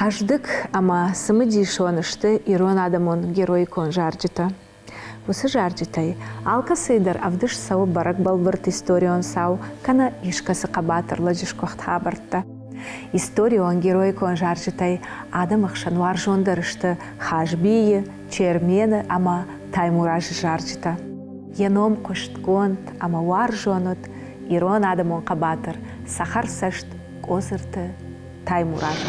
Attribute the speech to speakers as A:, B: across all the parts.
A: Хъӕздыг ӕмӕ цымыдисон сты ирон адӕмон героикон зарджытӕ. Уыцы зарджытӕй алкӕцыйы дӕр ӕвдыст цӕуы бӕрӕг бӕлвырд историон цау кӕнӕ искӕцы хъӕбатыр лӕджы сгуыхт хабӕрттӕ. Историон героикон зарджытӕй адӕмы хсӕн уарзондӕр сты Хазбийы, Чермены ӕмӕ Таймуразы зарджытӕ. Йӕ ном хъуыстгонд ӕмӕ уарзон уыд ирон адӕмон хъӕбатыр цӕхӕрцӕст Къозырты Таймураз.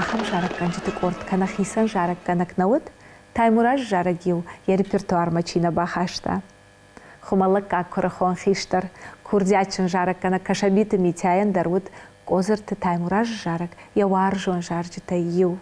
A: Ахӕм зарӕггӕнджыты къорд кӕнӕ хицӕн зарӕггӕнӕг нӕ уыд, Таймураз зарӕг-иу йӕ репертуармӕ чи нӕ бахаста. Хуымӕллӕггаг куырыхон хистӕр, курдиатджын зарӕггӕнӕг Кӕсӕбиты Митяйӕн дӕр уыд Къозырты Таймуразы зарӕг йӕ уарзон зарджытӕй иу.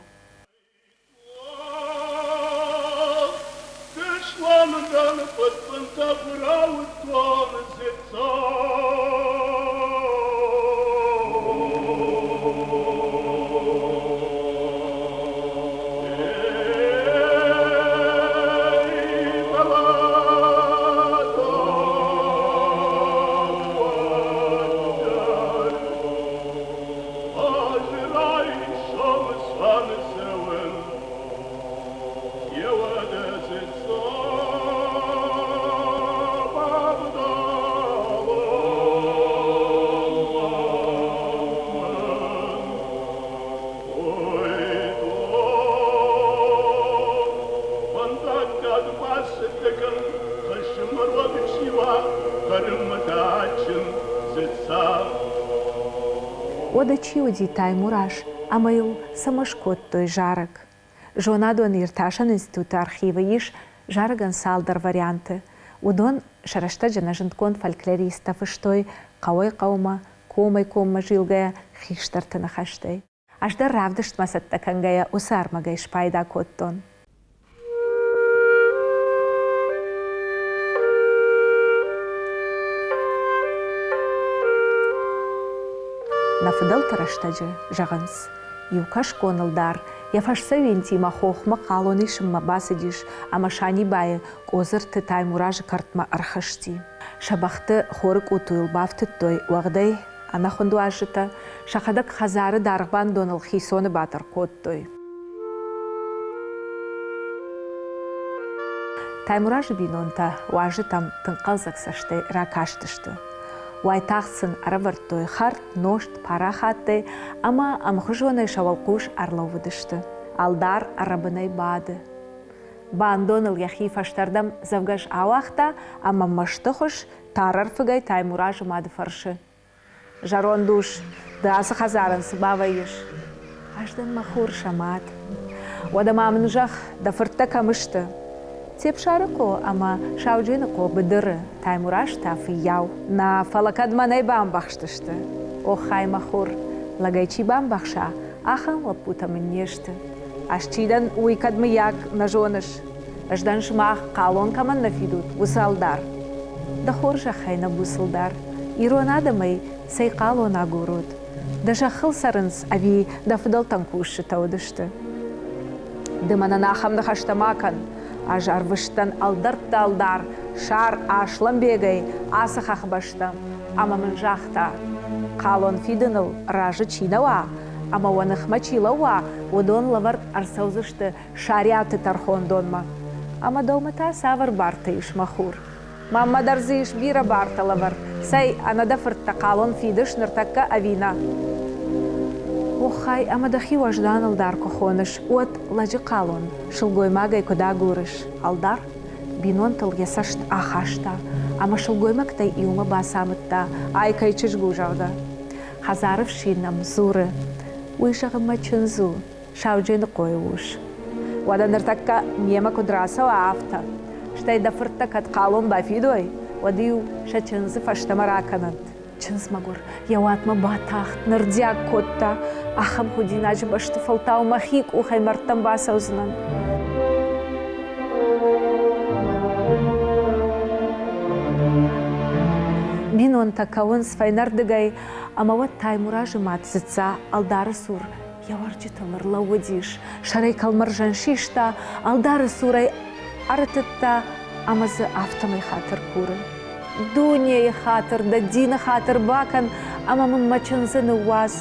A: Уӕдӕ чи уыди Таймураз ӕмӕ йыл цӕмӕ скодтой зарӕг? Зонадон иртасӕн институты архивы ис зарӕгӕн цалдӕр варианты. Уыдон сӕ рӕстӕджы нӕ зындгонд фольклористтӕ фыстой хъӕуӕй-хъӕумӕ, комӕй-коммӕ зилгӕйӕ хистӕрты ныхӕстӕй. Ӕз дӕр равдыстмӕ цӕттӕ кӕнгӕйӕ уыцы ӕрмӕгӕй спайда кодтон. Нӕ фыдӕлты рӕстӕджы, зӕгъынц, иу кӕсгон ӕлдар йӕ фӕсдзӕуинтимӕ хохмӕ хъалон исынмӕ бацыдис ӕмӕ Санибайы Къозырты Таймуразы кӕртмӕ ӕрхызти. Сӕ бӕхты хоры къутуйыл бафтыдтой уӕгъдӕй ӕнӕхуынд уазджытӕ, сӕхӕдӕг хӕдзары даргъ бандоныл хицоны батӕр кодтой. Таймуразы бинонтӕ уазджытӕм тынг хъӕлдзӕг цӕстӕй ракастысты. Уайтагъд сын ӕрӕвӕрдтой хӕрд, нозт, парахаттӕй ӕмӕ ӕмхуызонӕй сӕ уӕлхъус ӕрлӕууыдысты. Ӕлдар ӕрӕбынӕй бады. Бандоныл йӕхи фӕстӕрдӕм дзӕвгӕс ауагъта ӕмӕ мӕстыхуыз тарӕрфыгӕй Таймуразы мады фӕрсы. Зӕронд ус, ды ацы хӕдзарӕн цы бавӕййыс? Ӕз дын мӕ хур сӕ мад. Уӕдӕ ма мын зӕгъ, дӕ фырттӕ кӕм сты? Тепсарыхъо ӕмӕ Саудженыхъо быдыры, Таймураз та фыййау. Нӕ, фӕлӕ кӕд мӕнӕй бамбӕхстысты. Оххай, мӕ хур, лӕгӕй чи бамбӕхса, ахӕм лӕппутӕ мын не сты. Ӕз чи дӕн, уый кӕд мыййаг нӕ зоныс? Ӕз дӕн сымах хъалон кӕмӕн нӕ фидут, уыцы ӕлдар. Дӕ хорзӕхӕй нӕ буц ӕлдар, ирон адӕмӕй цӕй хъалон агурут? Дӕ зӕххыл цӕрынц ӕви дӕ фыдӕлтӕн кусджытӕ уыдысты? Ды мӕнӕн ахӕм ныхӕстӕ ма кӕн. Ӕз ӕрвыстӕн ӕлдӕртты ӕлдар Сар Аслӕнбегӕй ацы хӕхбӕстӕм, ӕмӕ мын загъта, хъалон фидыныл разы чи нӕ уа ӕмӕ уӕ ныхмӕ чи лӕууа, уыдон лӕвӕрд ӕрцӕудзысты Шариаты тӕрхондонмӕ. Ӕмӕ дӕумӕ та цавӕр бартӕ ис, мӕ хур? Мӕнмӕ дӕр дзы ис бирӕ бартӕ лӕвӕрд. Цӕй, ӕнӕ дӕ фырттӕ хъалон фидыс ныртӕккӕ ӕви нӕ? Оххай, ӕмӕ дӕхи уӕздан ӕлдар куы хоныс, уӕд лӕджы хъалон сылгоймагӕй куыд агурыс, ӕлдар? Бинонтыл йӕ цӕст ахаста ӕмӕ сылгоймӕгтӕй иумӕ бацамыдта, ай кӕй чызг у, зӕгъгӕ. Хӕдзары фсин ӕм дзуры, уый, зӕгъы, мӕ чындз у. Саудженыхъойы ус. Уӕдӕ ныртӕккӕ мемӕ куыд рацӕуа, афтӕ. Стӕй дӕ фырттӕ кӕд хъалон бафидой, уӕд-иу сӕ чындзы фӕстӕмӕ ракӕнӕнт. Чындз мӕгуыр йӕ уатмӕ батахт, нырдиаг кодта. Ахӕм худинаджы бӕсты фӕлтау мӕхи къухӕй мӕрдтӕм бацӕудзынӕн. Бинонтӕ кӕуынц фӕйнӕрдыгӕй, ӕмӕ уӕд Таймуразы мад Дзыцца ӕлдары цур йӕ уӕрджытыл ӕрлӕууыдис, сӕрӕй кӕлмӕрзӕн систа, ӕлдары цурӕй. ӕрытыдта ӕмӕ дзы афтӕмӕй хатыр куры. Дунейы хатыр, дӕ дины хатыр бакӕн ӕмӕ мын мӕ чындзы ныууадз.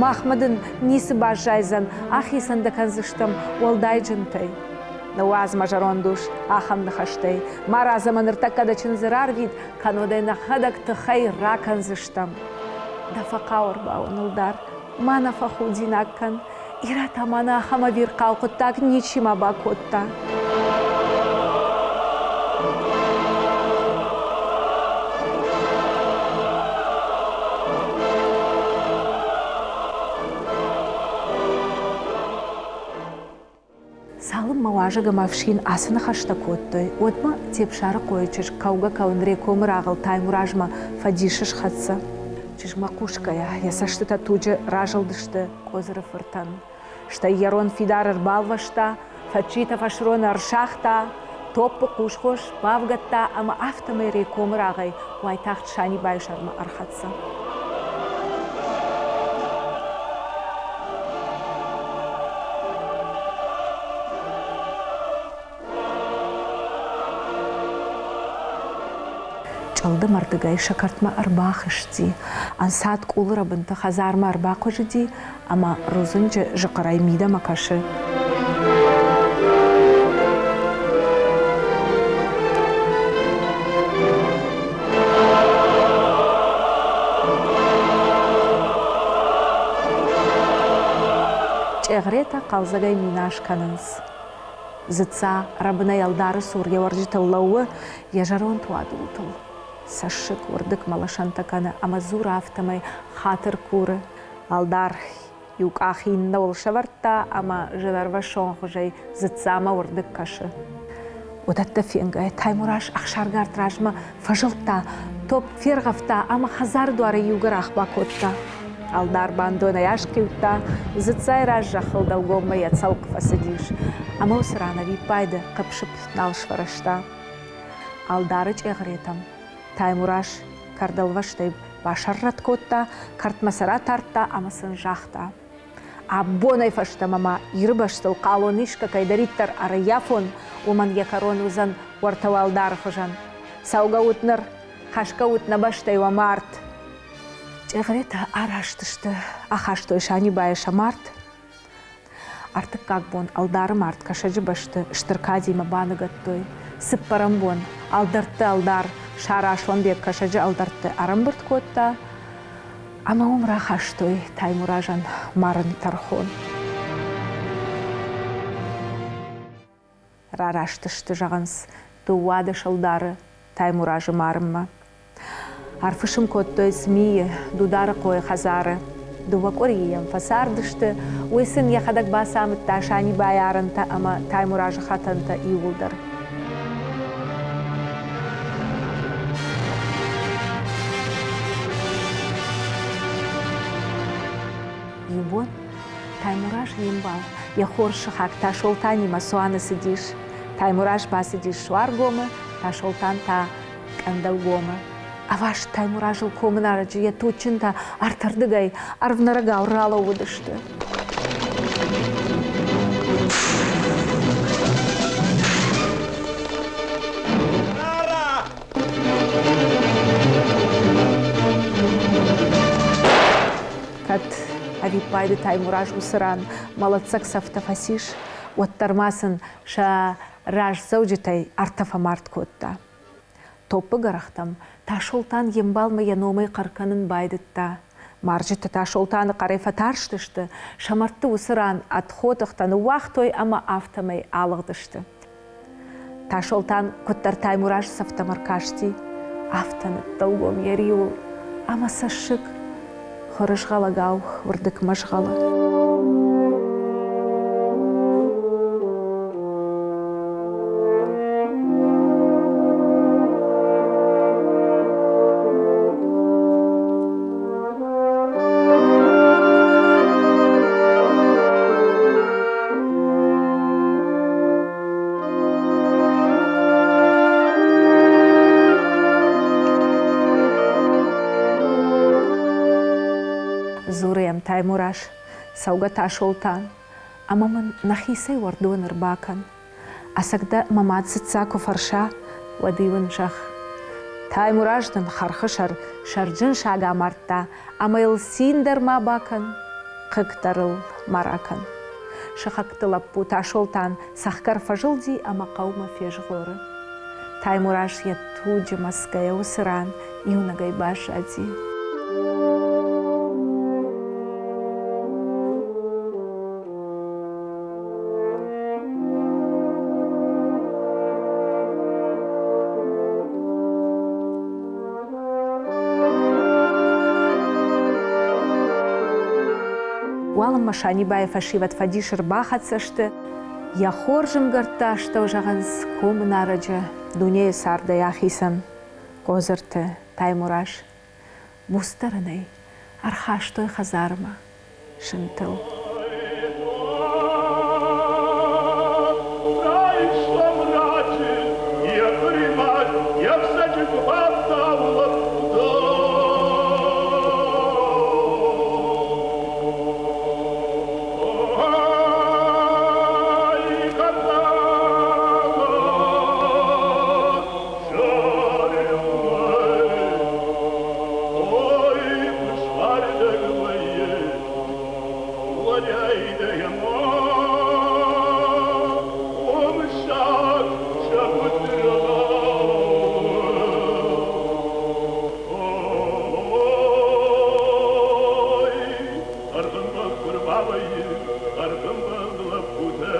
A: Махмӕ дын ницы баззайдзӕн, ахицӕн дӕ кӕндзыстӕм уӕлдайджынтӕй. Ныууадз мӕ, зӕронд ус, ахӕм ныхӕстӕй. Марадз ӕмӕ ныртӕккӕ дӕ чындзы рарвит, кӕннод ӕй нӕхӕдӕг тыхӕй ракӕндзыстӕм. Дӕ фӕхъау ӕрбауыныл дӕр ма нӕ фӕхудинаг кӕн. Ирӕ та мӕнӕ ахӕм ӕвирхъау хъуыддаг ничима бакодта. Цалынмӕ уазӕг ӕмӕ ӕфсин ацы ныхӕстӕ кодтой, уӕдмӕ Тепсарыхъойы чызг кӕугӕ-кӕуын Рекомы рагъыл Таймуразмӕ фӕдисы схӕццӕ. Чызгмӕ хъусгӕйӕ, йӕ цӕстытӕ туджы разылдысты Кодзыры фыртӕн. Стӕй йӕ рон фидар ӕрбалвӕста, фӕччитӕ фӕсроны ӕрсагъта, топпы хъусхос бавгӕдта ӕмӕ афтӕмӕй Рекомы рагъӕй уайтагъд Санибайы сӕрмӕ ӕрхӕццӕ. Чъылдымӕрдыгӕй сӕ кӕртмӕ ӕрбахызти, ӕнцад къулы рӕбынты хӕдзармӕ ӕрбахъуызыди ӕмӕ рудзынджы зыхъырӕй мидӕмӕ кӕсы. Чъегъретӕ хъӕлдзӕгӕй минас кӕнынц. Дзыцца рӕбынӕй ӕлдары цур йӕ уӕрджытыл лӕууы, йӕ зӕронд уадултыл. Цӕссыг уырдыгмӕ лӕсӕнтӕ кӕны ӕмӕ дзуры афтӕмӕй хатыр куры. Ӕлдар иу къах иннӕуыл сӕвӕрдта ӕмӕ зынӕрвӕссонхуызӕй Дзыццамӕ уырдыг кӕсы. Уыдӕттӕ фенгӕйӕ Таймураз ӕхсаргард размӕ фӕзылдта, топп фергъӕвта ӕмӕ хӕдзары дуары иу гӕрах бакодта. Ӕлдар бандонӕй асхъиудта, Дзыццайы раз зӕххыл дӕлгоммӕ йӕ цӕлхъ фӕцыдис, ӕмӕ уыцы ран ӕвиппайды хъыпп-сыпп нал сфӕрӕзта. Ӕлдары чъегъретӕм Таймураз кардӕлвӕстӕй басӕррӕтт кодта, кӕртмӕ сӕ ратардта ӕмӕ сын загъта: Абонӕй фӕстӕмӕ ма Иры бӕстыл хъалон исгӕ кӕйдӕриддӕр ӕрӕййафон, уымӕн йӕ кӕрон уыдзӕн уӕртӕ уӕлдӕры хуызӕн. Цӕугӕ ут ныр, хӕсгӕ ут нӕ бӕстӕй уӕ мард! Чъегъретӕ араст сты, ахастой Санибайы сӕ мард. Ӕртыккаг бон ӕлдары мард Кӕсӕджы бӕсты стыр кадимӕ баныгӕдтой. Цыппӕрӕм бон ӕлдӕртты ӕлдар Сара Аслӕнбег Кӕсӕджы ӕлдӕртты ӕрӕмбырд кодта ӕмӕ уым рахастой Таймуразӕн марыны тӕрхон. Рараст сты, зӕгъынц, 12 ӕлдары Таймуразы марынмӕ. Ӕрфысым кодтой Цмийы, Дударыхъойы хӕдзары. Дыууӕ къуырийы йӕм фӕцардысты, уый сын йӕхӕдӕг бацамыдта Санибайы арӕнтӕ ӕмӕ Таймуразы хӕтӕнтӕ иууылдӕр. Иу бон Таймураз йе мбал, йӕ хорз сыхаг Тасолтанимӕ цуаны цыдис. Таймураз бацыдис Суаргомы, Тасолтан та Къӕндӕлгомы. Ӕваст Таймуразыл комы нарӕджы йӕ туджджынтӕ ӕртӕрдыгӕй ӕрвнӕрӕгау ралӕууыдысты. Кӕд ӕвиппайды Таймураз уыцы ран мӕлӕтдзаг цӕфтӕ фӕцис, уӕддӕр ма сын сӕ раздзӕуджытӕй ӕртӕ фӕмард кодта. Топпы гӕрӕхтӕм Тасолтан йе мбалмӕ йӕ номӕй хъӕр кӕнын байдыдта. Марджытӕ Тасолтаны хъӕрӕй фӕтарстысты, сӕ мӕрдты уыцы ран ӕд хотыхтӕ ныууагътой ӕмӕ афтӕмӕй алыгъдысты. Тасолтан куыддӕр Таймураз цӕфтӕм ӕркасти, афтӕ ныддӕлгом йӕ риуыл ӕмӕ цӕссыг хурызгъӕлӕгау уырдыгмӕ згъӕлы. Дзуры йӕм Таймураз, цӕугӕ Тасолтан, ӕмӕ мын нӕхицӕй уӕрдон ӕрбакӕн. Ӕцӕг дӕ мӕ мад Дзыцца куы фӕрса, уӕд-иу ын зӕгъ: Таймураз дын хӕрхы сӕр сӕрджын саг амардта ӕмӕ йыл цин дӕр ма бакӕн, хъыг дӕр ыл ма ракӕн. Сыхӕгты лӕппу Тасолтан цӕхгӕр фӕзылди ӕмӕ хъӕумӕ фезгъоры. Таймураз йӕ туджы мӕцгӕйӕ уыцы ран иунӕгӕй баззади. Уалынмӕ Санибайы фӕсивӕд фӕдисы рбахӕццӕ сты. Йӕ хорз ӕмгӕртты астӕу зӕгъынц комы нарӕджы дунейы цардӕй ахицӕн Козырты Таймураз. Буцдӕр ын ӕй ӕрхастой хӕдзармӕ сынтыл.
B: Райсом раджы йӕ хъримаг йе фцӕджы куы бафтауы лӕппутӕ.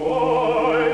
B: Ой,